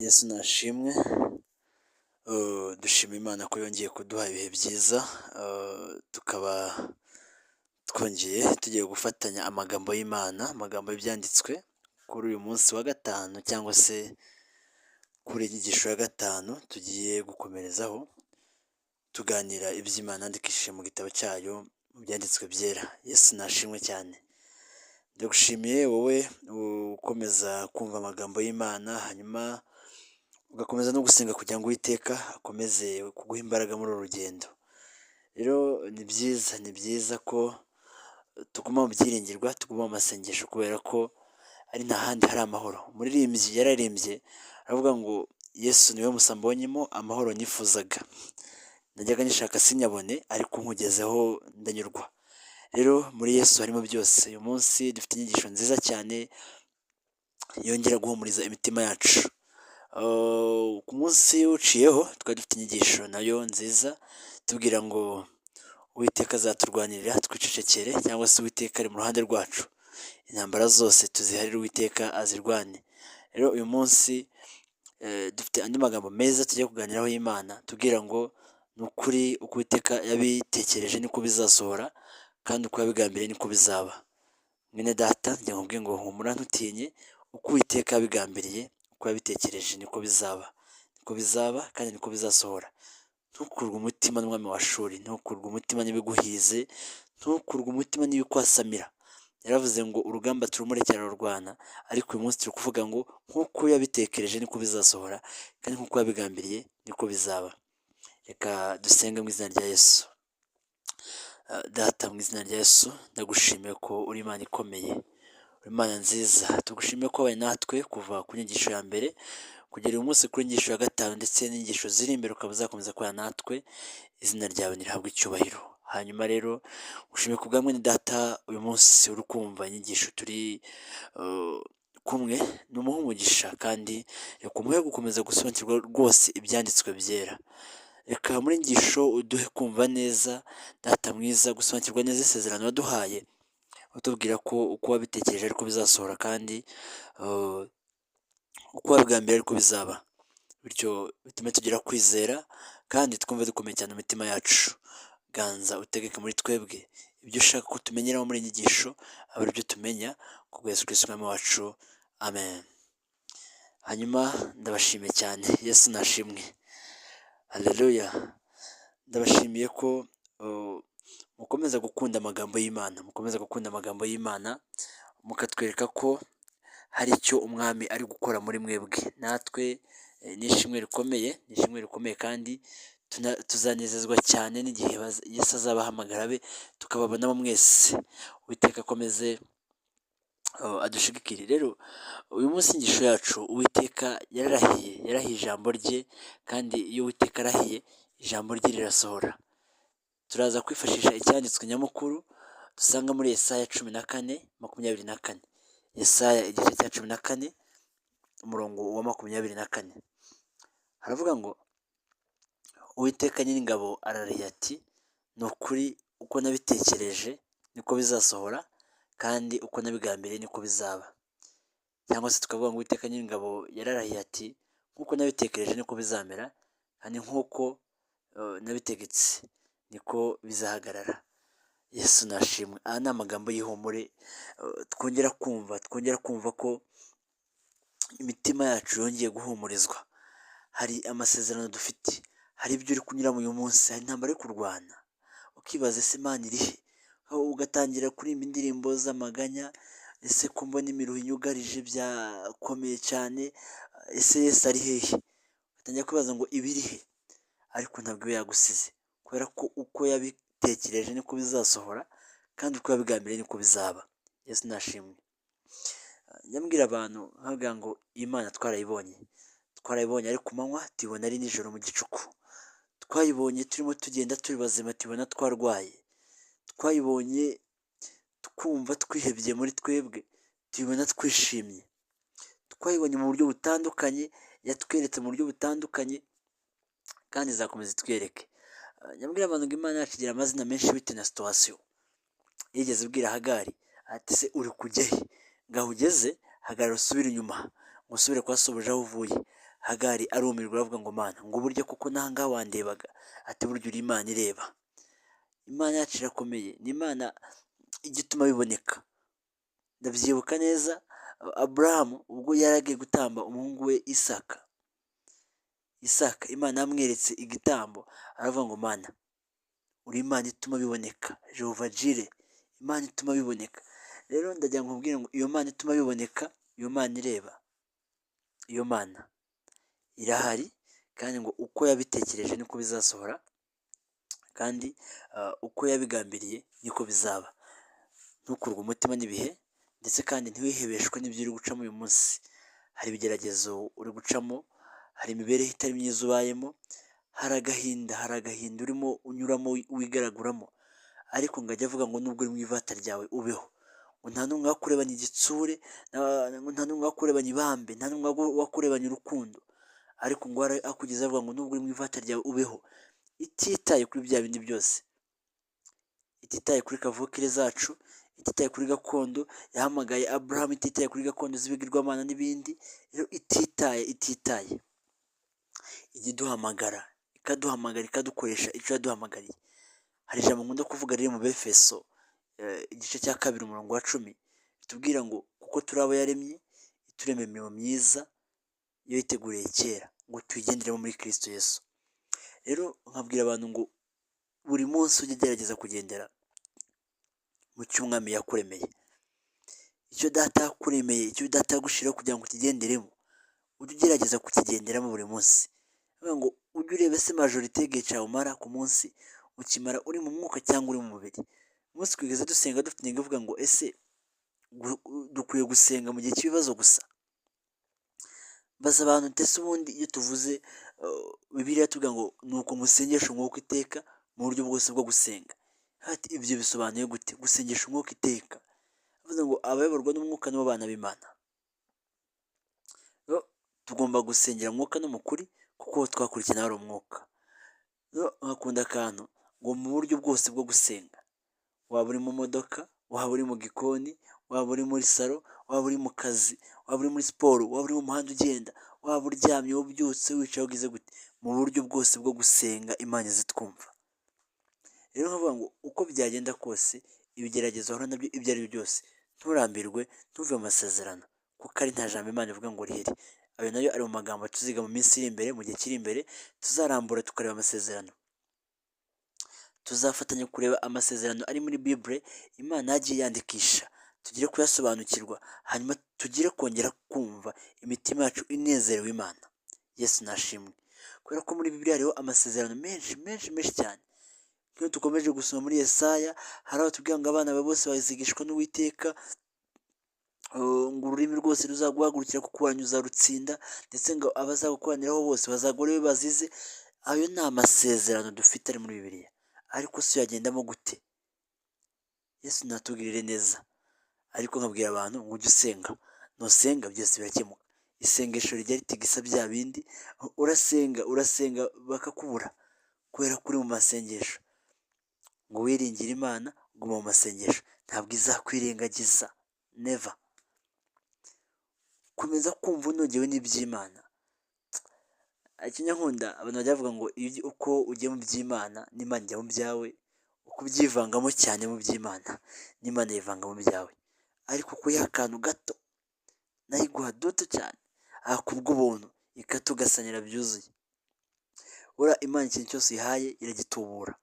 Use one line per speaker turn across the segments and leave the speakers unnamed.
Yesu nashimwe, dushima Imana ko yongeye kuduha ibihe byiza, tukaba twongeye tugiye gufatanya amagambo y'Imana, amagambo y'ibyanditswe kuri uyu munsi wa gatanu cyangwa se kuri iyi nyigisho ya gatanu tugiye gukomerezaho, tuganira iby'Imana yandikishije mu gitabo cyayo mu byanditswe byera. Yesu nashimwe cyane. Ndagushimiye wowe ukomeza kumva amagambo y'Imana, hanyuma ugakomeza no gusenga kugira ngo Uwiteka akomeze kuguha imbaraga muri uru rugendo. Rero ni byiza, ni byiza ko tuguma mu byiringirwa, tuguma mu masengesho kubera ko ari nta handi hari amahoro. Umuririmbyi yararirimbye aravuga ngo Yesu niwe musa mbonyemo amahoro nifuzaga. Najyaga nyishaka sinyabone ariko nkugezeho ndanyurwa. Rero muri Yesu harimo byose. Uyu munsi dufite inyigisho nziza cyane yongera guhumuriza imitima yacu. Ku munsi uciyeho twari dufite inyigisho nayo nziza tubwira ngo Uwiteka azaturwanirira twicecekere cyangwa se Uwiteka ari mu ruhande rwacu. Intambara zose tuziharire Uwiteka azirwane. Rero uyu munsi dufite andi magambo meza tugiye kuganiraho y'Imana tubwira ngo ni ukuri uko Uwiteka yabitekereje niko bizasohora kandi uko yabigambiriye niko bizaba. Mwene data, njya nkubwiye ngo humura ntutinye, uko Uwiteka yabigambiriye, uko yabitekereje niko bizaba. Niko bizaba kandi niko bizasohora. Ntukurwe umutima n'umwami wa Ashuri, ntukurwe umutima n'ibiguhize, ntukurwe umutima n'ibikwasamira. Yaravuze ngo urugamba turumureke ararurwana, ariko uyu munsi turi kuvuga ngo nk'uko yabitekereje niko bizasohora kandi nk'uko yabigambiriye niko bizaba. Reka dusenge mu izina rya Yesu. Data, mu izina rya Yesu, ndagushimiye ko uri Imana ikomeye, uri Imana nziza. Tugushimiye ko wabaye natwe kuva ku nyigisho ya mbere kugera uyu munsi kuri inyigisho ya gatanu, ndetse n'inyigisho ziri imbere ukaba uzakomeza kubana natwe. Izina ryawe nirihabwe icyubahiro. Hanyuma rero ushimiye ku bwa mwene data uyu munsi uri kumva inyigisho turi kumwe, ni umuhe umugisha kandi reka umuhe gukomeza gusobanukirwa rwose ibyanditswe byera. Reka muri nyigisho uduhe kumva neza, Data mwiza, gusobanukirwa neza isezerano waduhaye, utubwira ko uko wabitekereje ariko bizasohora kandi uko wabigambiriye ariko bizaba. Bityo bitume tugira kwizera kandi twumve dukomeye cyane mu mitima yacu. Ganza utegeke muri twebwe, ibyo ushaka ko tumenyeraho muri iyi nyigisho abe aribyo tumenya, ku bwa Yesu Kristo Umwami wacu, amen. Hanyuma ndabashimiye cyane, Yesu nashimwe, haleluya. Ndabashimiye ko mukomeza gukunda amagambo y'Imana, mukomeza gukunda amagambo y'Imana, mukatwereka ko hari icyo Umwami ari gukora muri mwebwe. Natwe ni ishimwe rikomeye, ni ishimwe rikomeye kandi tuzanezezwa cyane n'igihe Yesu azabahamagara abe tukababonamo mwese. Uwiteka akomeze adushigikire. Rero uyu munsi inyigisho yacu, Uwiteka yararahiye, yarahiye ijambo rye, kandi iyo Uwiteka arahiye ijambo rye rirasohora. Turaza kwifashisha icyanditswe nyamukuru dusanga muri Yesaya 14:24. Yesaya igice cya 14 umurongo wa 24. Haravuga ngo Uwiteka Nyiringabo ararahiye ati: "Ni ukuri uko nabitekereje niko bizasohora kandi uko nabigambiriye niko bizaba." Cyangwa se tukavuga ngo Uwiteka Nyiringabo yararahiye ati: "Nk'uko nabitekereje niko bizamera kandi nk'uko nabitegetse niko bizahagarara." Yesu nashimwe. Aya ni amagambo y'ihumure twongera kumva, twongera kumva ko imitima yacu yongeye guhumurizwa. Hari amasezerano dufite, hari ibyo uri kunyuramo uyu munsi, hari intambara uri kurwana, ukibaza: "Ese Imana iri he?" Ugatangira kuririmba indirimbo z'amaganya: "Ese ko mbona imiruho inyugarije byakomeye cyane, ese Yesu ari hehe?" Ugatangira kwibaza ngo iba iri he? Ariko ntabwo iba yagusize, kubera ko uko yabitekereje niko bizasohora kandi uko yabigambiriye niko bizaba. Yesu nashimwe. Njya mbwira abantu nkababwira ngo Imana twarayibonye, twarayibonye ari ku manywa, tuyibona ari nijoro mu gicuku. Twayibonye turimo tugenda turi bazima, tubona twarwaye. Twayibonye twumva twihebye muri twebwe, tuyibona twishimye. Twayibonye mu buryo butandukanye, yatweretse mu buryo butandukanye kandi izakomeza itwereke. Njya mbwira abantu ngo Imana yacu igira amazina menshi bitewe na situation. Yigeze ibwira Hagari ati: "Se uri kujya he? Ngaho ugeze, hagarara usubire inyuma, ngo usubire kwa sobuja aho uvuye." Hagari arumirwa, aravuga ngo: "Mana," ngo, "burya koko n'ahangaha wandebaga?" Ati: "Burya uri Imana ireba." Imana yacu irakomeye, ni Imana ijya ituma biboneka. Ndabyibuka neza Aburahamu ubwo yari agiye gutamba umuhungu we Isaka. Isaka Imana yamweretse igitambo, aravuga ngo: "Mana, uri Imana ituma biboneka, Jehova Jireh, Imana ituma biboneka." Rero ndagira ngo nkubwire ngo iyo Mana ituma biboneka, iyo Mana ireba, iyo Mana irahari, kandi ngo uko yabitekereje niko bizasohora, kandi uko yabigambiriye niko bizaba. Ntukurwe umutima n'ibihe, ndetse kandi ntiwihebeshwe n'ibyo uri gucamo uyu munsi. Hari ibigeragezo uri gucamo, hari imibereho itari myiza ubayemo, hari agahinda urimo unyuramo wigaraguramo, ariko ngo ajya avuga ngo nubwo uri mu ivata ryawe ubeho, ngo nta n'umwe wakurebanye igitsure, nta n'umwe wakurebanye ibambe, nta n'umwe wakurebanye urukundo, ariko ngo akugeze avuga ngo nubwo uri mu ivata ryawe ubeho, ititaye kuri bya bindi byose, ititaye kuri kavukire zacu, ititaye kuri gakondo, yahamagaye Aburahamu ititaye kuri gakondo z'ibigirwamana n'ibindi. Rero ititaye ijya iduhamagara, ikaduhamagara, ikadukoresha icyo yaduhamagariye. Hari ijambo nkunda kuvuga riri mu Befeso igice cya 2 umurongo wa 10, ritubwira ngo kuko turi abo yaremye, iturema imirimo myiza iyo yiteguriye kera ngo tuyigenderemo muri Kristo Yesu. Rero nkabwira abantu ngo buri munsi ujye ugerageza kugendera mu cyo Umwami yakuremeye, icyo Data yakuremeye, icyo Data yagushyiriyeho kugira ngo ukigenderemo, ujye ugerageza kukigenderamo buri munsi. Ngo ujye ureba ese majorité y'igihe cyawe umara ku munsi ukimara uri mu mwuka cyangwa uri mu mubiri. Umunsi twigeze dusenga dufite intego ivuga ngo: ese dukwiye gusenga mu gihe cy'ibibazo gusa? Baza abantu ndetse ubundi iyo tuvuze Bibiliya tuvuga ngo nuko musengesha umwuka iteka mu buryo bwose bwo gusenga. Ibyo bisobanuye gute gusengesha umwuka iteka? Bivuze ngo abayoborwa n'umwuka nibo bana b'Imana. Tugomba gusengera mwuka no mu kuri, kuko twakurikiye nawe ari umwuka. Nkakunda akantu ngo mu buryo bwose bwo gusenga, waba uri mu modoka, waba uri mu gikoni, waba uri muri salo, waba uri mu kazi, waba uri muri siporo, waba uri mu muhanda ugenda, waba uryamye, ubyutse, wicaye, ugize gute, mu buryo bwose bwo gusenga Imana izitwumva. Rero nkavuga ngo uko byagenda kose, ibigeragezo wahura nabyo ibyo ari byo byose, nturambirwe, ntuve mu masezerano, kuko ari nta jambo Imana ivuga ngo rihere. Ayo nayo ari mu magambo tuziga mu minsi iri imbere, mu gihe kiri imbere tuzarambura tukareba amasezerano. Tuzafatanya kureba amasezerano ari muri Bible Imana yagiye yandikisha, tugire kuyasobanukirwa, hanyuma tugire kongera kumva imitima yacu inezerewe Imana. Yesu nashimwe, kubera ko muri Bibiliya hariho amasezerano menshi menshi menshi cyane. Nk'iyo dukomeje gusoma muri Yesaya, hari aho batubwira ngo abana bawe bose bazigishwa n'Uwiteka, ngo ururimi rwose ruzaguhagurukira kukurwanya uzarutsinda, ndetse ngo abazagukoraniraho bose bazagora iyo bazize. Ayo ni amasezerano dufite ari muri Bibiliya, ariko se uyagendamo gute? Yesu natugirire neza. Ariko nkabwira abantu ngo ujye usenga, nusenga byose birakemuka. Isengesho rijya ritigisa bya bindi, urasenga urasenga bakakubura kubera ko uri mu masengesho. Ngo wiringire Imana, guma mu masengesho, ntabwo izakwirengagiza, never. Komeza kumva unogewe n'iby'Imana. Ikinyankunda abantu bajya bavuga ngo uko ugiye mu by'Imana n'Imana ijya mu byawe, uko ubyivangamo cyane mu by'Imana n'Imana yivanga mu byawe, ariko kuyiha akantu gato nayo iguha duto cyane, kubw'ubuntu ikatugasanira byuzuye. Buriya Imana ikintu cyose uyihaye iragitubura.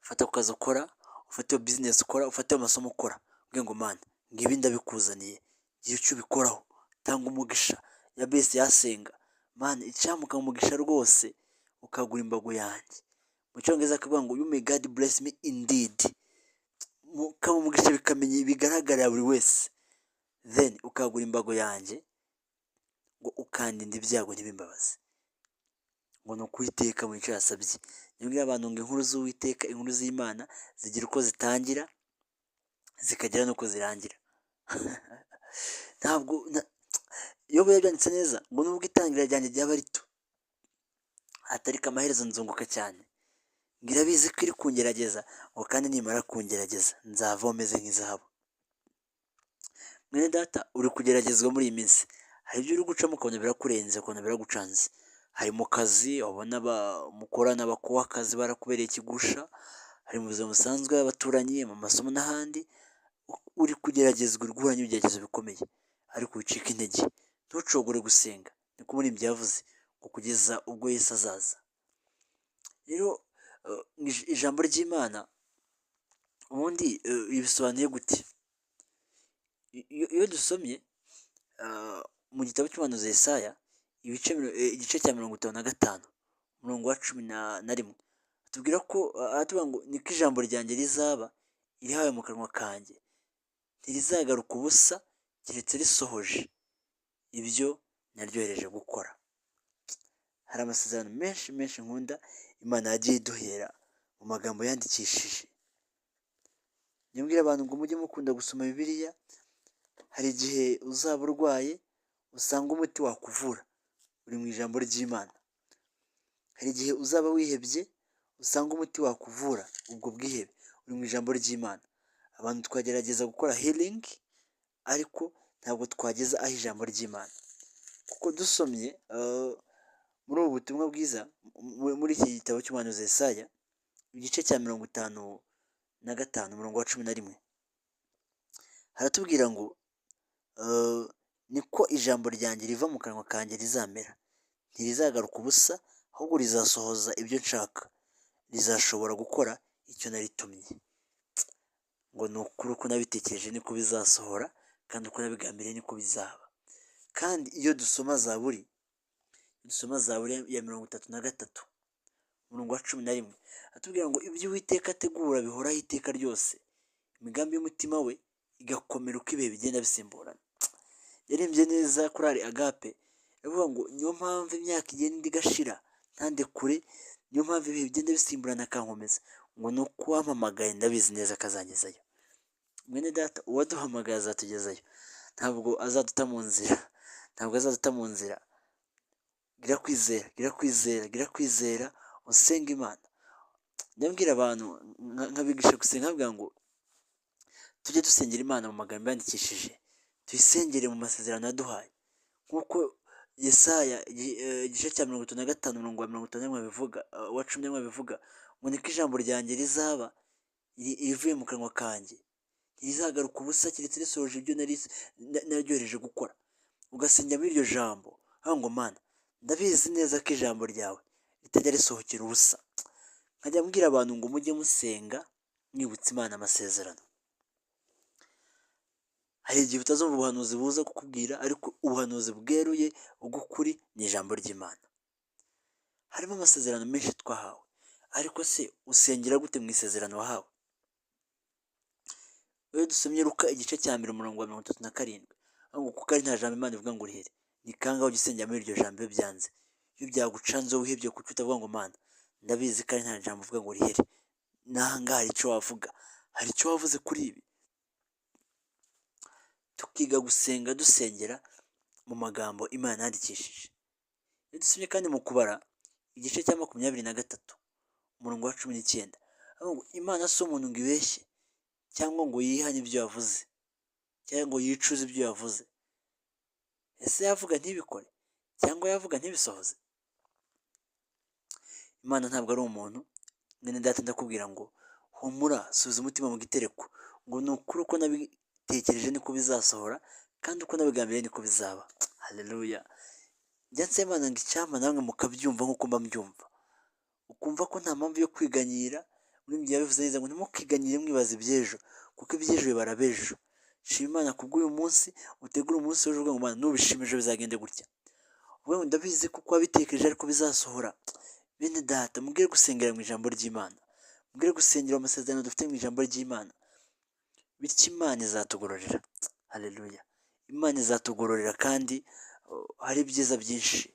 Fata ku kazi ukora, ufate iyo business ukora, ufate ayo masomo ukora, uvuge ngo: "Mana, ngibi ndabikuzaniye, gira icyo ubikoraho, tanga umugisha." Yabesi yasenga: "Mana, icyampa ukampa umugisha rwose ukagura imbago yanjye." Mu cyongereza akavuga ngo: "You may God bless me indeed." Ukaba umugisha bikamenya bigaragarira buri wese, then ukagura imbago yanjye, ngo ukandinda ibyago ntibimbabaze. Ngo ni ukuwiteka mu icyo yasabye. Niyo abantu ngo inkuru z'Uwiteka, inkuru z'Imana zigira uko zitangira zikagira n'uko zirangira. Ntabwo Yobu yabyanditse neza ngo nubwo itangira ryanjye ryaba rito, atariko amaherezo nzunguka cyane. Ngo irabizi ko iri kungerageza, ngo kandi nimara kungerageza nzavaho meze nk'izahabu. Mwene data uri kugeragezwa muri iyi minsi, hari ibintu byinshi uri gucamo, hari ibintu byinshi uri guhura nabyo, Hari ibyo uri gucamo ukabona birakurenze, ukabona biragucanze. Hari mu kazi wabona mukorana bakuha akazi barakubereye ikigusha, hari mu buzima busanzwe, abaturanyi, mu masomo n'ahandi, uri kugeragezwa, uri guhura n'ibigeragezo bikomeye, ariko wicika intege, ntucogore gusenga, niko umuririmbyi yavuze ngo kugeza ubwo Yesu azaza. Rero ijambo ry'Imana ubundi bisobanuye gute? Iyo dusomye mu gitabo cy'umuhanuzi Yesaya, igice cya 55, umurongo wa 11, atubwira ko, aratubwira ngo niko ijambo ryanjye rizaba irihawe mu kanwa kanjye, ntirizagaruka ubusa keretse risohoje ibyo naryohereje gukora. Hari amasezerano menshi menshi nkunda Imana yagiye iduhera mu magambo yandikishije. Njya abantu ngo mujye mukunda gusoma Bibiliya, hari igihe uzaba urwaye usanga umuti wakuvura uri mu ijambo ry'Imana. Hari igihe uzaba wihebye usanga umuti wakuvura ubwo bwihebe uri mu ijambo ry'Imana. Abantu twagerageza gukora healing, ariko ntabwo twageza aho ijambo ry'Imana. Kuko dusomye muri ubu butumwa bwiza, muri iki gitabo cy'umuhanuzi Yesaya, igice cya 55, umurongo wa 11, haratubwira ngo niko ijambo ryanjye riva mu kanwa kanjye rizamera, ntirizagaruka ubusa, ahubwo rizasohoza ibyo nshaka, rizashobora gukora icyo naritumye. Ngo ni ukuri, uko nabitekereje niko bizasohora, kandi uko nabigambiriye niko bizaba. Kandi iyo dusoma Zaburi, dusoma Zaburi ya 33, umurongo wa 11, atubwira ngo ibyo Uwiteka ategura bihoraho iteka ryose, imigambi y'umutima we igakomera uko ibihe bigenda bisimburana. Yaririmbye neza korali Agape, iravuga ngo niyo mpamvu imyaka igenda igashira ntandekure, niyo mpamvu ibihe bigenda bisimburana akankomeza, ngo ni uko uwampamagaye ndabizi neza ko azangezayo. Mwene data, uwaduhamagaye azatugezayo, ntabwo azaduta mu nzira, ntabwo azaduta mu nzira. Gira kwizera, gira kwizera, gira kwizera, usenge Imana. Njya abantu nkabigisha gusenga, nkababwira ngo tujye dusengera Imana mu magambo yandikishije, tuyisengere mu masezerano yaduhaye. Nk'uko Yesaya igice cya 35, umurongo wa 51 bivuga, wa 11 bivuga ngo niko ijambo ryanjye rizaba irivuye mu kanwa kanjye, ntirizagaruka ubusa keretse risohoje ibyo naryohereje gukora. Ugasengera muri iryo jambo, ukavuga ngo Mana, ndabizi neza ko ijambo ryawe ritajya risohokera ubusa. Nkajya mbwira abantu ngo mujye musenga mwibutsa Imana amasezerano. Hari igihe utazumva ubuhanuzi buza kukubwira, ariko ubuhanuzi bweruye bw'ukuri ni ijambo ry'Imana. Harimo amasezerano menshi twahawe, ariko se usengera gute mu isezerano wahawe? Iyo dusomye Luka igice cya 1, umurongo wa 37, ngo kuko ari nta jambo Imana ivuga ngo rihere, ni kangahe ujya usengera muri iryo jambo iyo byanze? Iyo byagucanze wihebye, kuki utavuga ngo Mana, ndabizi ko ari nta jambo uvuga ngo rihere, n'aha ngaha hari icyo wavuga, hari icyo wavuze kuri ibi? Tukiga gusenga dusengera mu magambo Imana yandikishije. Iyo dusomye kandi mu Kubara igice cya 23, umurongo wa 19, ngo Imana si umuntu ngo ibeshye, cyangwa ngo yihane ibyo yavuze, cyangwa ngo yicuze ibyo yavuze. Ese yavuga ntibikore, cyangwa yavuga ntibisohoze? Imana ntabwo ari umuntu. Mwene data, ndakubwira ngo humura, subiza umutima mu gitereko, ngo ni ukuri, uko nabitekereje niko bizasohora, kandi uko nabigambiriye niko bizaba. Haleluya! Njya nsaba Imana ngo icyampa namwe mukabyumva nk'uko mba mbyumva, ukumva ko nta mpamvu yo kwiganyira. Umuririmbyi yabivuze neza ngo ntimukiganyire mwibaza iby'ejo, kuko iby'ejo bibara ab'ejo. Shima Imana kubw'uyu munsi, utegure umunsi w'ejo uvuga ngo Mana, nubishima ejo bizagende gutya. Uvuge ngo ndabizi ko uko wabitekereje ariko bizasohora. Bene data, mubwire gusengera mu ijambo ry'Imana, mubwire gusengera amasezerano dufite mu ijambo ry'Imana, bityo Imana izatugororera. Haleluya! Imana izatugororera, kandi hari ibyiza byinshi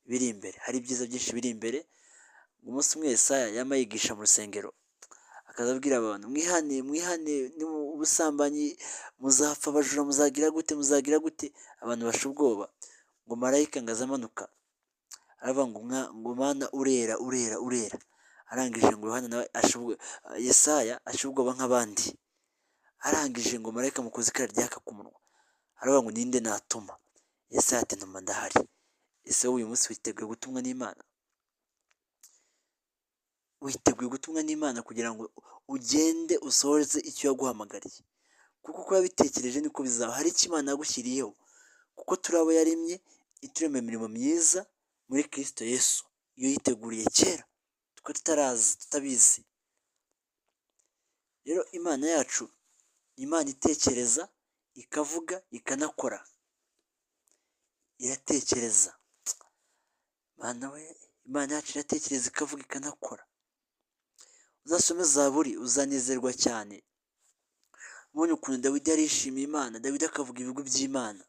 biri imbere, hari ibyiza byinshi biri imbere. Umunsi umwe Yesaya yama yigisha mu rusengero, akaza abwira abantu mwihane, mwihane ubusambanyi, muzapfa, abajura muzagira gute, muzagira gute. Abantu basha ubwoba, ngo marayika ngo aze amanuka aravuga ngo Mana, urera, urera, urera. Arangije ngo Yohana nawe, Yesaya asha ubwoba nk'abandi. Arangije ngo marayika mukoze ikara ryaka ku munwa, aravuga ngo ninde natuma? Yesaya ati ntuma ndahari. Ese wowe uyu munsi witeguye gutumwa n'Imana? Witeguye gutumwa n'Imana kugira ngo ugende usohoze icyo yaguhamagariye, kuko uko yabitekereje niko bizaba. Hari icyo Imana yagushyiriyeho, kuko turi abo yaremye, iturema imirimo myiza muri Kristo Yesu, iyo yiteguriye kera twe tutarazi, tutabizi. Rero Imana yacu ni Imana itekereza, ikavuga, ikanakora. Iratekereza. Mana we, Imana yacu iratekereza, ikavuga, ikanakora. Uzasome Zaburi, uzanezerwa cyane ubonye ukuntu Dawidi yarishimiye Imana, Dawidi akavuga ibigwi by'Imana.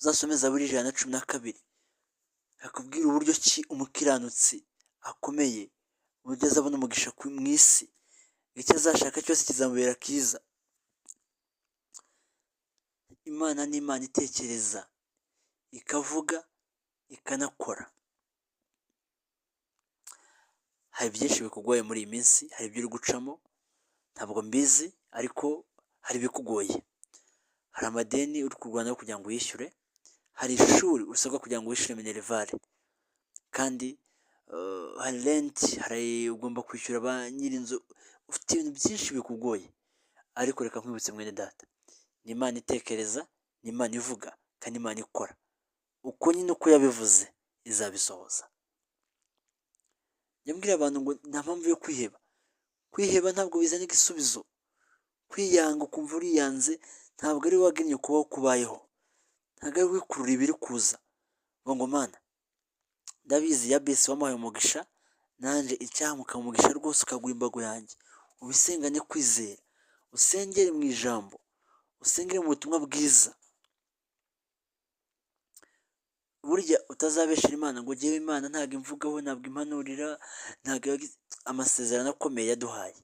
Uzasome Zaburi 112, akubwira uburyo ki umukiranutsi akomeye, uburyo azabona umugisha mu isi, icyo azashaka cyose kizamubera kiza. Imana ni Imana itekereza, ikavuga, ikanakora. Hari byinshi bikugoye muri iyi minsi, hari ibyo uri gucamo, ntabwo mbizi, ariko hari ibikugoye. Hari amadeni uri kurwanaho kugira ngo uyishyure, hari ishuri usabwa kugira ngo wishyure minerivare, kandi hari rent, hari ugomba kwishyura ba nyir'inzu, ufite ibintu byinshi bikugoye. Ariko reka nkwibutse mwene data, ni Imana itekereza, ni Imana ivuga, kandi Imana ikora. Uko nyine uko yabivuze izabisohoza. Njya mbwira abantu ngo nta mpamvu yo kwiheba. Kwiheba ntabwo bizana igisubizo. Kwiyanga ukumva uriyanze, ntabwo ari wowe wagennye kubaho kubayeho. Ntabwo ari wowe wikurura ibiri kuza. Uvuga ngo Mana, ndabizi Yabesi wamuhaye umugisha, nanjye icyampa ukamuha umugisha rwose ukagura imbago yanjye. Ubisengane kwizera, usengere mu ijambo, usengere mu butumwa bwiza. Burya utazabeshera Imana ngo jyewe Imana ntabwo imvugaho, ntabwo impanurira, ntabwo amasezerano akomeye yaduhaye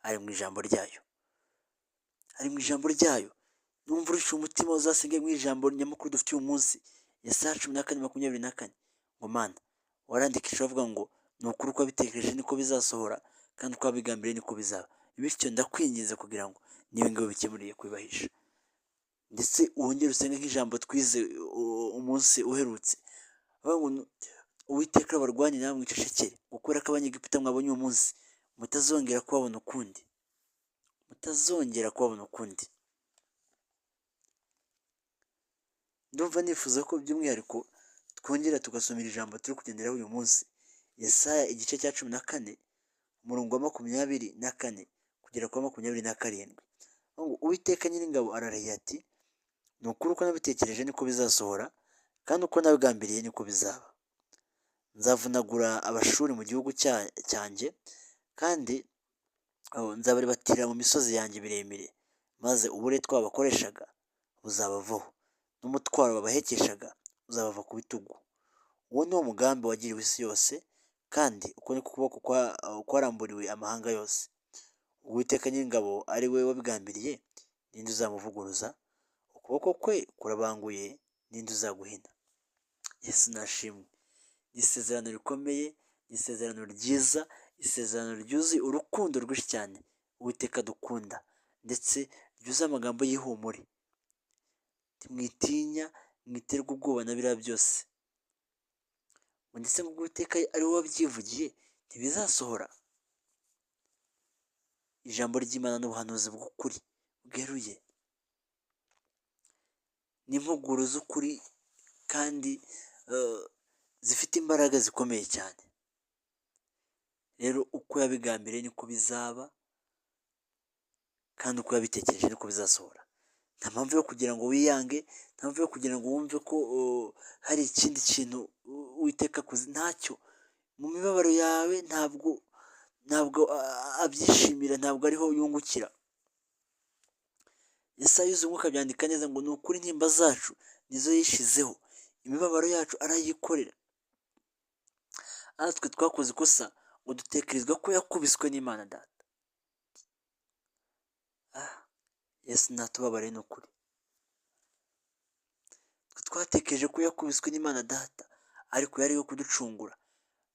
ari mu ijambo ryayo, ari mu ijambo ryayo. Numva urusha umutima uzasenge mu ijambo nyamukuru dufite uyu munsi, Yesaya 14:24, ngo Mana warandikishije avuga ngo ni ukuri uko wabitekereje niko bizasohora, kandi uko wabigambiriye niko bizaba. Bityo ndakwinginze kugira ngo niba ingabo bikemuriye kubibahisha, ndetse wongere usenge nk'ijambo twize umunsi uherutse, bavuga ngo Uwiteka abarwanye namwe mwicecekere, kubera ko Abanyegiputa mwabonye uyu munsi mutazongera kubabona ukundi, mutazongera kubabona ukundi. Ndumva nifuza ko by'umwihariko twongera tugasomera ijambo turi kugenderaho uyu munsi, Yesaya igice cya 14 umurongo wa 24 kugera kuri 27. Uwiteka Nyiringabo ararahiye ati ni ukuri uko nabitekereje niko bizasohora, kandi uko nabigambiriye niko bizaba. Nzavunagura Abashuri mu gihugu cyanjye, kandi nzabaribatira mu misozi yanjye miremire, maze uburetwa bakoreshaga buzabavaho, n'umutwaro babahekeshaga uzabava ku bitugu. Uwo ni wo mugambi wagiriwe isi yose, kandi uko niko ukuboko kwaramburiwe amahanga yose. Uwiteka Nyiringabo ari we wabigambiriye, ninde uzamuvuguruza? Ukuboko kwe kurabanguye, ninde uzaguhina? Yesu nashimwe. Ni isezerano rikomeye, ni isezerano ryiza, isezerano ryuzuye urukundo rwinshi cyane Uwiteka dukunda, ndetse ryuzuye amagambo y'ihumure. Mwitinya, mwiterwa ubwoba na biriya byose. Ndetse ngo Uwiteka ari we wabyivugiye, ntibizasohora. Ijambo ry'Imana n'ubuhanuzi bw'ukuri bweruye, ni impuguro z'ukuri kandi zifite imbaraga zikomeye cyane. Rero uko yabigambiriye niko bizaba, kandi uko yabitekereje niko bizasohora. Nta mpamvu yo kugira ngo wiyange, nta mpamvu yo kugira ngo wumve ko hari ikindi kintu Uwiteka akoze, ntacyo. Mu mibabaro yawe ntabwo abyishimira, ntabwo ariho yungukira. Yesaya yuzuye umwuka abyandika neza ngo ni ukuri intimba zacu nizo yishizeho, imibabaro yacu arayikorera. Natwe twakoze ikosa ngo dutekerezwa ko yakubiswe n'Imana Data. Yesu natubabare ni ukuri. Twe twatekereje ko yakubiswe n'Imana Data, ariko yari iyo kuducungura.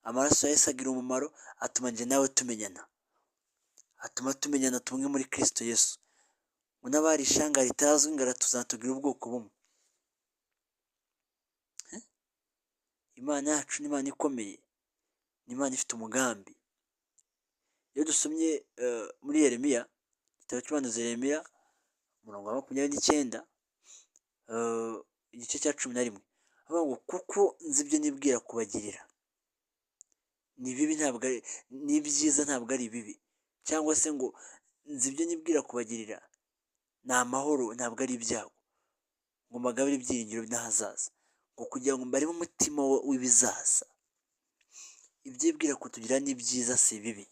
Amaraso ya Yesu agira umumaro, atuma njye nawe tumenyana, atuma tumenyana tumwe muri Kristo Yesu. Ngo n'abari ishyanga ritazwi ngo aratuzana tugira ubwoko bumwe. Imana yacu ni Imana ikomeye, ni Imana ifite umugambi. Iyo dusomye muri Yeremiya, igitabo cy'umuhanuzi Yeremiya, umurongo wa 29, igice cya 11, avuga ngo kuko nzi ibyo nibwira kubagirira, ni bibi ntabwo ari, ni ibyiza ntabwo ari ibibi, cyangwa se ngo nzi ibyo nibwira kubagirira ni amahoro ntabwo ari ibyago, ngo mbagabire ibyiringiro n'ahazaza, ngo kugira ngo mbareme umutima w'ibizaza. Ibyo yibwira kutugira ni byiza si ibibi.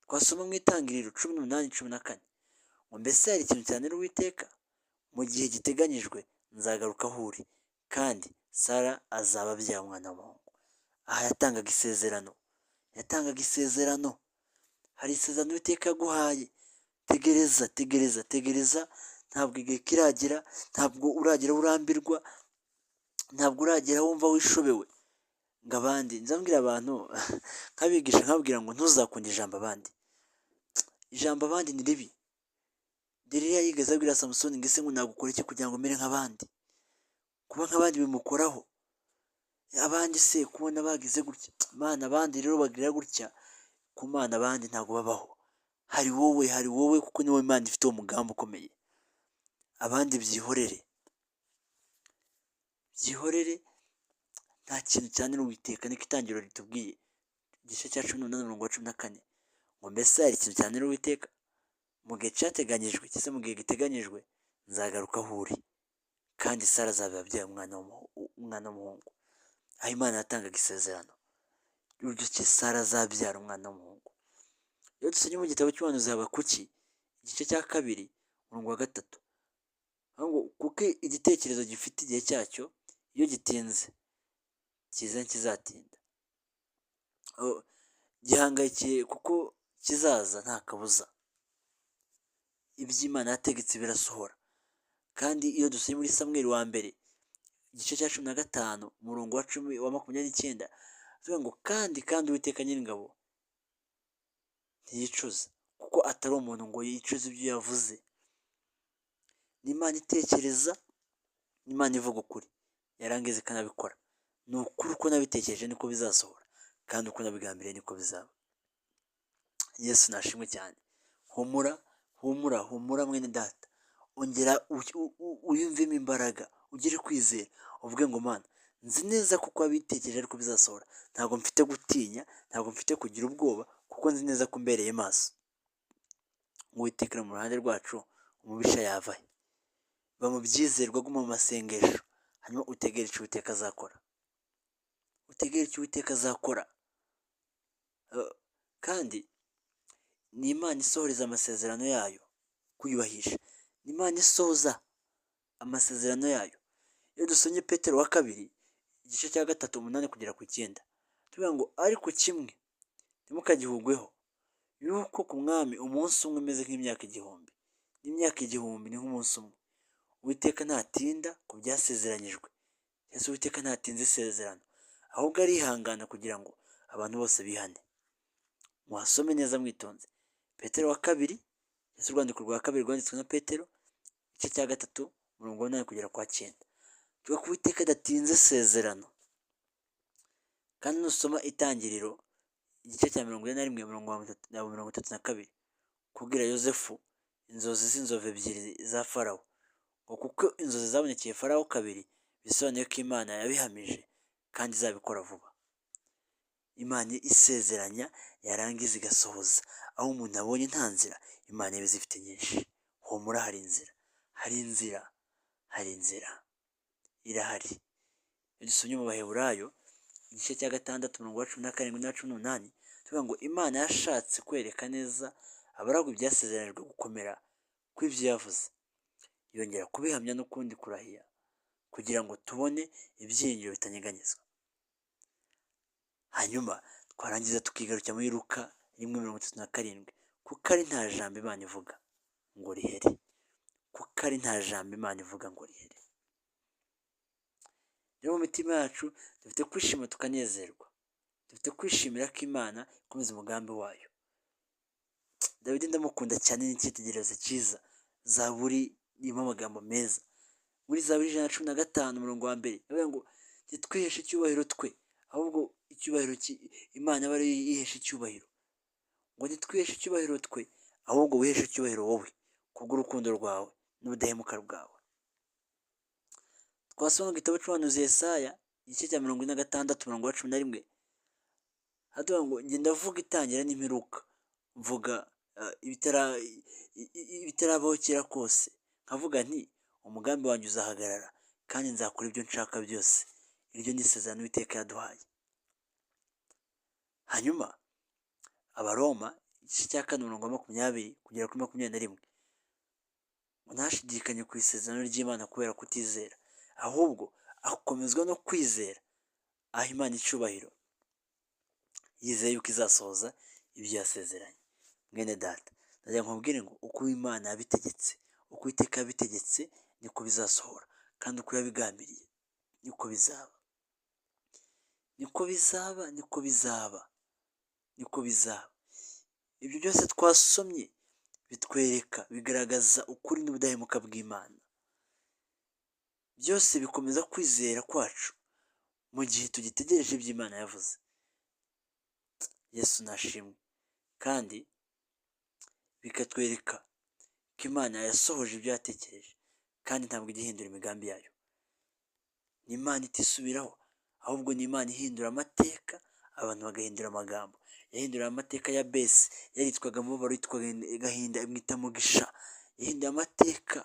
Twasoma mu Itangiriro 18:14, ngo mbese hari ikintu cyananira Uwiteka? Mu gihe giteganyijwe nzagaruka aho uri, kandi Sara azaba abyaye umwana w'umuhungu. Aha yatangaga isezerano, yatangaga isezerano. Hari isezerano Uwiteka yaguhaye, tegereza, tegereza, tegereza, ntabwo igihe kiragera, ntabwo uragera aho urambirwa, ntabwo uragera aho wumva wishobewe. Ngo abandi, nza mbwira abantu nkabigisha nkababwira ngo ntuzakunde ijambo abandi. Ijambo abandi ni ribi. Delila yigeze abwira Samusoni ngo ese ngo nagukora iki kugira ngo umere nk'abandi? Kuba nk'abandi bimukoraho. Abandi se kubona bagize gutya, Mana abandi rero bagira gutya, ku Mana abandi ntabwo babaho. Hari wowe, hari wowe kuko ni wowe Imana ifite uwo mugambi ukomeye. Abandi byihorere, byihorere, nta kintu cyananira Uwiteka, niko Itangiriro ritubwiye, igice cya 18 umurongo wa 14, ngo mbese hari ikintu cyananira Uwiteka? Mu gihe cyateganyijwe cyangwa se mu gihe giteganyijwe nzagaruka aho uri, kandi Sara azaba abyaye umwana w'umuhungu. Aho Imana yatangaga isezerano y'uburyo ki Sara azabyara umwana w'umuhungu. Iyo dusomye mu gitabo cy'umuhanuzi Habakuki, igice cya 2 umurongo wa 3, ngo kuko igitekerezo gifite igihe cyacyo, iyo gitinze kiza ntikizatinda. Gihangayikiye kuko kizaza nta kabuza. Ibyo Imana yategetse birasohora. Kandi iyo dusomye muri Samweli wa mbere, igice cya 15 umurongo wa 10 wa 29, tuvuga ngo kandi kandi Uwiteka Nyiringabo ntiyicuza, kuko atari umuntu ngo yicuze ibyo yavuze. Ni Imana itekereza, ni Imana ivuga ukuri, yarangiza ikanabikora. Ni ukuri uko nabitekereje niko bizasohora, kandi uko nabigambiriye niko bizaba. Yesu nashimwe cyane. Humura, humura, humura mwene data. Ongera wiyumvemo imbaraga, ugire kwizera, uvuge ngo Mana nzi neza ko uko wabitekereje ariko bizasohora. Ntabwo mfite gutinya, ntabwo mfite kugira ubwoba, kuko nzi neza ko umbereye maso. Uwiteka ari mu ruhande rwacu, umubisha yava he? Ba mu byizerwa, guma mu masengesho, hanyuma utegere icyo Uwiteka azakora. Utegere icyo Uwiteka azakora. Kandi ni Imana isohoreza amasezerano yayo kuyubahisha. Ni Imana isohoza amasezerano yayo. Iyo dusomye Petero wa kabiri, igice cya 3 8 kugera ku 9, tuvuga ngo ariko kimwe ntimukagihugweho, yuko ku mwami umunsi umwe umeze nk'imyaka igihumbi, n'imyaka igihumbi ni nk'umunsi umwe. Uwiteka ntatinda ku byasezeranyijwe, ese Uwiteka ntatinza isezerano, ahubwo arihangana kugira ngo abantu bose bihane. Muhasome neza mwitonze. Petero wa kabiri, ese urwandiko rwa kabiri rwanditswe na Petero, igice cya 3 umurongo wa 8 kugera kwa 9. Tuvuga ko Uwiteka adatinze isezerano. Kandi nusoma Itangiriro igice cya 41 umurongo wa 32, kubwira Yozefu inzozi z'inzovu ebyiri za Farawo, ngo kuko inzozi zabonekeye Farawo kabiri, bisobanuye ko Imana yabihamije kandi izabikora vuba. Imana isezeranya yarangiza igasohoza. Aho umuntu abonye nta nzira, Imana iba izifite nyinshi. Humura hari inzira, hari inzira, hari inzira irahari. Iyo dusomye mu Baheburayo igice cya 6 umurongo wa 17 n'uwa 18, tuvuga ngo Imana yashatse kwereka neza abaragwa ibyasezeranijwe gukomera kw'ibyo yavuze, yongera kubihamya n'ukundi kurahira, kugira ngo tubone ibyiringiro bitanyeganyezwa. Hanyuma twarangiza tukigarukira muri Luka 1:37, kuko ari nta jambo Imana ivuga ngo rihere, kuko ari nta jambo Imana ivuga ngo rihere. Rero mu mitima yacu dufite kwishima tukanezerwa, dufite kwishimira ko Imana ikomeza umugambi wayo. Dawidi ndamukunda cyane, ni icyitegererezo cyiza. Zaburi irimo amagambo meza. Muri Zaburi 115 umurongo wa 1, aravuga ngo ntitwiheshe icyubahiro twe, Ahubwo icyubahiro Imana aba ariyo yihesha icyubahiro. Ngo ntitwiheshe icyubahiro twe, ahubwo wiheshe icyubahiro wowe kubw'urukundo rwawe n'ubudahemuka bwawe. Twasoma mu gitabo cy'umuhanuzi Yesaya, igice cya 46, umurongo wa 11, haravuga ngo: "Njye ndavuga itangira n'imperuka, mvuga ibitarabaho kera kose, nkavuga nti: 'Umugambi wanjye uzahagarara, kandi nzakora ibyo nshaka byose.'" Iryo ni isezerano Uwiteka yaduhaye. Hanyuma Abaroma, igice cya 4, umurongo wa 20 kugera kuri 21, ngo: "Ntashidikanye ku isezerano ry'Imana kubera kutizera, ahubwo akomezwa no kwizera, aha Imana icyubahiro, yizeye yuko izasohoza ibyo yasezeranye." Mwene data, ndagira ngo nkubwire ngo uko Imana yabitegetse, uko Uwiteka yabitegetse, niko bizasohora, kandi uko yabigambiriye niko bizaba, niko bizaba, niko bizaba, niko bizaba. Ibyo byose twasomye bitwereka, bigaragaza ukuri n'ubudahemuka bw'Imana. Byose bikomeza kwizera kwacu mu gihe tugitegereje ibyo Imana yavuze. Yesu nashimwe. Kandi bikatwereka ko Imana yasohoje ibyo yatekereje, kandi ntabwo ijya ihindura imigambi yayo. Ni Imana itisubiraho, ahubwo ni Imana ihindura amateka, abantu bagahindura amagambo. Yahinduriye amateka ya Yabesi, yaritwaga Mubabaro, yitwaga Gahinda, imwita Mugisha. Yahinduye amateka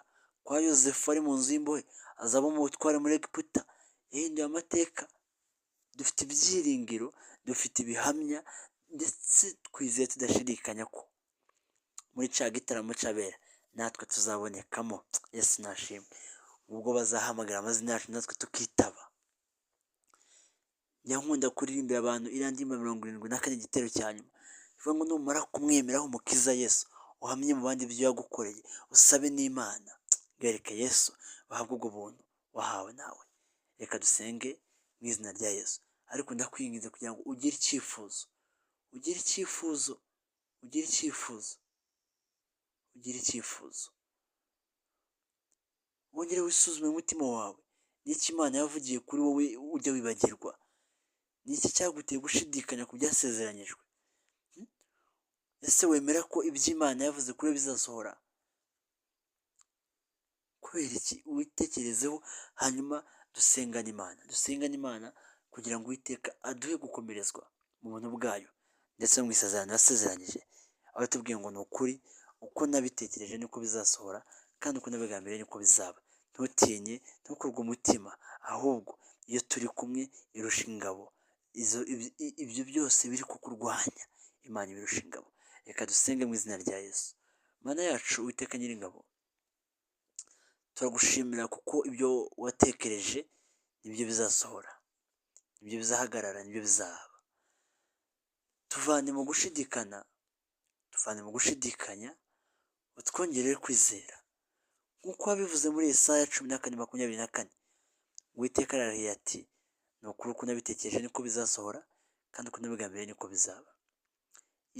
kwa Yozefu ari mu nzu y'imbohe, azaba umutware muri Egiputa. Yahinduye amateka. Dufite ibyiringiro, dufite ibihamya, ndetse twizeye tudashidikanya ko muri cya gitaramo cy'abera natwe tuzabonekamo. Yesu nashimwe. Ubwo bazahamagara amazina yacu, natwe tukitaba. Njya nkunda kuririmbira abantu iriya ndirimbo 74, igitero cya nyuma, ivuga ngo: "Numara kumwemeraho Umukiza Yesu, uhamye mu bandi ibyo yagukoreye, usabe n'Imana bereke Yesu, bahabwe ubwo buntu wahawe nawe." Reka dusenge mu izina rya Yesu. Ariko ndakwinginze kugira ngo ugire icyifuzo, ugire icyifuzo, ugire icyifuzo, ugire icyifuzo, wongere wisuzume umutima wawe. Ni iki Imana yavugiye kuri wowe ujya wibagirwa? Ni iki cyaguteye gushidikanya ku byasezeranyijwe? Ese wemera ko ibyo Imana yavuze kuri we bizasohora? Kubera iki? Witekerezeho, hanyuma dusengane Imana, dusengane Imana kugira ngo Uwiteka aduhe gukomerezwa mu buntu bwayo ndetse no mu isezerano yasezeranyije, aho yatubwiye ngo: "Ni ukuri, uko nabitekereje niko bizasohora, kandi uko nabigambiriye niko bizaba." Ntutinye, ntukurwe umutima, ahubwo iyo turi kumwe irusha ingabo ibyo byose biri kukurwanya. Imana ibirusha ingabo. Reka dusenge mu izina rya Yesu. Mana yacu, Uwiteka Nyiringabo, turagushimira kuko ibyo watekereje nibyo bizasohora, nibyo bizahagarara, nibyo bizaba. Tuvane mu gushidikana, tuvane mu gushidikanya, utwongerere kwizera nk'uko wabivuze muri Yesaya 14:24. Uwiteka ararahiye ati: "Ni ukuri, uko nabitekereje niko bizasohora, kandi uko nabigambiriye niko bizaba."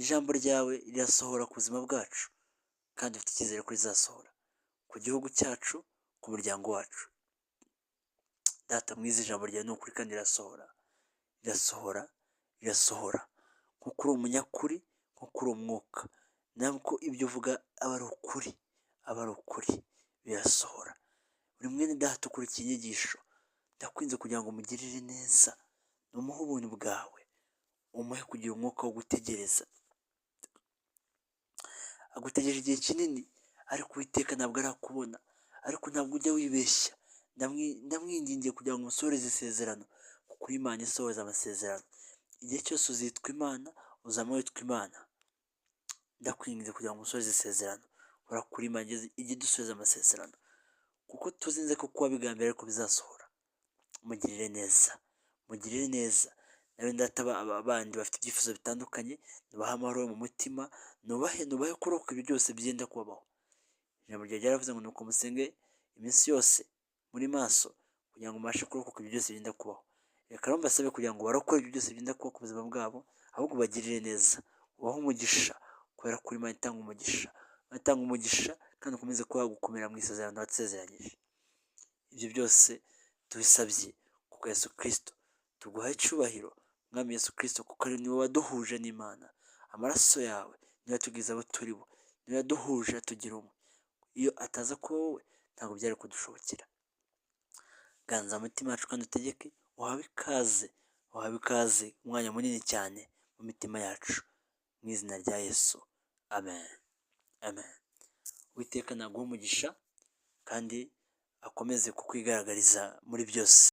Ijambo ryawe rirasohora ku buzima bwacu, kandi dufite icyizere ko rizasohora ku gihugu cyacu, ku muryango wacu. Data mwiza, ijambo ryawe ni ukuri kandi rirasohora, rirasohora, rirasohora. Nkuko uri umunyakuri, nkuko uri umwuka, ntabwo ibyo uvuga aba ari ukuri, aba ari ukuri, birasohora. Buri mwene data ukurikiye inyigisho, ndakwinginze kugira ngo umugirire neza, umuhe ubuntu bwawe, umuhe kugira umwuka wo gutegereza. Agutegereje igihe kinini, ariko Uwiteka ntabwo arakubona, ariko ntabwo ujya wibeshya. Ndamwingingiye kugira ngo umusohoreze isezerano, kuko uri Imana isohoza amasezerano. Igihe cyose uzitwa Imana, uzaba witwa Imana. Ndakwinginze kugira ngo umusohoreze isezerano, kubera ko uri Imana ijya idusohoreza amasezerano, kuko tuzi neza ko wabigambiriye ariko bizasohora. Mugirire neza, mugirire neza. Na bene data bandi bafite ibyifuzo bitandukanye, nubahe amahoro yo mu mutima, nubahe kurokoka ibyo byose byenda kubabaho. Ijambo ryawe ryaravuze ngo: "Nuko musenge iminsi yose muri maso, kugira ngo mubashe kurokoka ibyo byose byenda kubaho." Reka rero mbasabe kugira ngo barokore ibyo byose byenda kuba ku buzima bwabo, ahubwo ubagirire neza, ubahe umugisha, kubera ko uri Imana itanga umugisha. Imana itanga umugisha, kandi ukomeze kubaha gukomera mu isezerano wasezeranyije. Ibyo byose tubisabye kubwa Yesu Kristo, tuguhaye icyubahiro. Mwami Yesu Kristo, kuko ari niwe waduhuje n'Imana. Amaraso yawe niyo yatugize abo turi bo, niyo yaduhuje atugira umwe. Iyo ataza kuba wowe, ntabwo byari kudushobokera. Ganza umutima wacu kandi utegeke, uhawe ikaze, uhawe ikaze umwanya munini cyane mu mitima yacu. Mu izina rya Yesu, amen, amen. Uwiteka naguhe umugisha kandi akomeze kukwigaragariza muri byose.